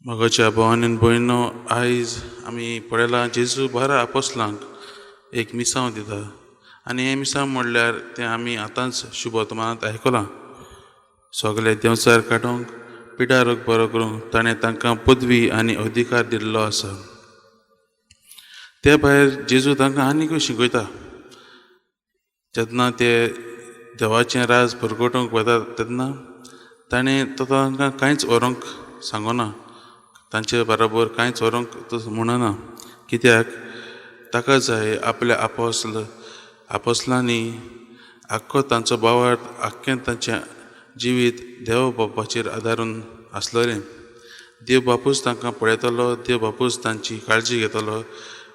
मोगाच्या भावांनी आनी भयणींनो, आयज आमी पळयलां जेजू 12 आपोस्लांक एक मिसांव दिता आनी हें मिसांव म्हणल्यार तें आमी आतांच शुभवर्तमानांत आयकलां. सगळे देंवचार काडूंक, पिडारोग बरो करूंक ताणें तांकां पदवी आनी अधिकार दिल्लो आसा. ते भायर जेजू तांकां आनीकूय शिकयता. जेन्ना ते देवाचें राज परगटूंक वतात तेन्ना ताणें तो तांकां कांयच व्हरूंक सांगना, तांचे बरोबर कांयच व्हरूंक तो म्हणना, कित्याक ताका जाय आपल्या आपोस्लांनी आख्खो तांचो भावार्थ, आख्खें तांचें जिवीत देव बापाचेर आदारून आसलेलें. देव बापूच तांकां पळयतलो, देव बापूच तांची काळजी घेतलो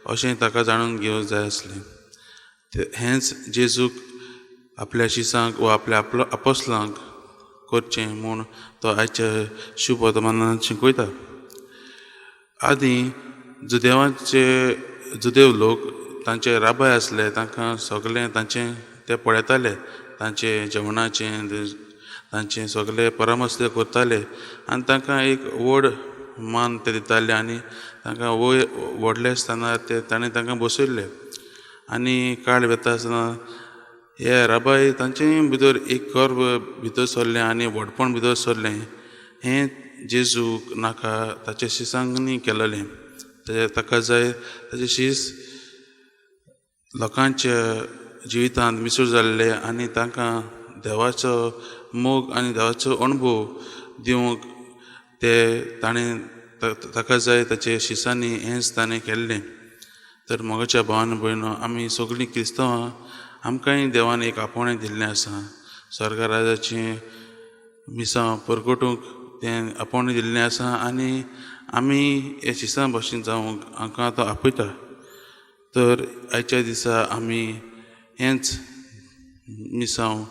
अशें ताका जाणून घेवंक जाय आसलें. हेंच जेजूक आपल्या शिसांक वा आपल्या आपोस्लांक करचें म्हूण तो आयच्या शुभवर्तमानान शिकयता. आदीं जुदेवांचे जुदेव लोक तांचे राबाय आसले, तांकां सगळें तांचें ते पळयताले, तांचे जेवणाचें तांचे सगळे परामर्श ते करताले आनी तांकां एक व्हड मान ते दिताले आनी तांकां वयर व्हडले स्थानार ते ताणें तांकां बसयल्ले. आनी काळ वता आसतना हे राबाय तांचे भितर एक गर्व भितर सरलें आनी व्हडपण भितर सरलें. हें जेजूक नाका ताच्या शिसांनी केलेलें. ताका जाय ताचे शीस लोकांच्या जिवितांत मिसळ जाल्ले आनी तांकां देवाचो मोग आनी देवाचो अणभव दिवंक ते ताणें ताका जाय ताचे शिसांनी हेंच ताणें केल्लें. तर मोगाच्या भावान भयणो, आमी सगळीं क्रिस्तांवां, आमकांय देवान एक आपोवणें दिल्लें आसा. स्वर्ग राजाचें मिसांव परगटूंक तें आपोवणें दिल्लें आसा आनी आमी हे शिसां भशेन जावंक हांकां तो आपयता. तर आयच्या दिसा आमी हेंच मिसांव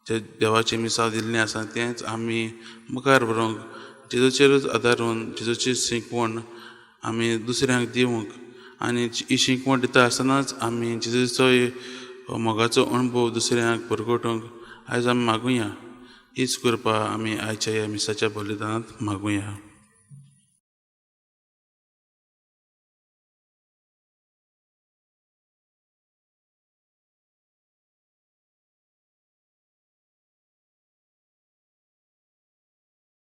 जे देवाचें मिसांव दिल्लें आसा तेंच आमी मुखार व्हरूंक जेजूचेरूच आदारून जेजूची शिकवण आमी दुसऱ्यांक दिवंक आनी ही शिकवण दिता आसतनाच आमी जेजूचोय मोगाचो अणभव दुसऱ्यांक परगटूंक आयज आमी मागुया. हीच कृपा आमी आयच्या ह्या मिसाच्या बलिदानांत मागुया.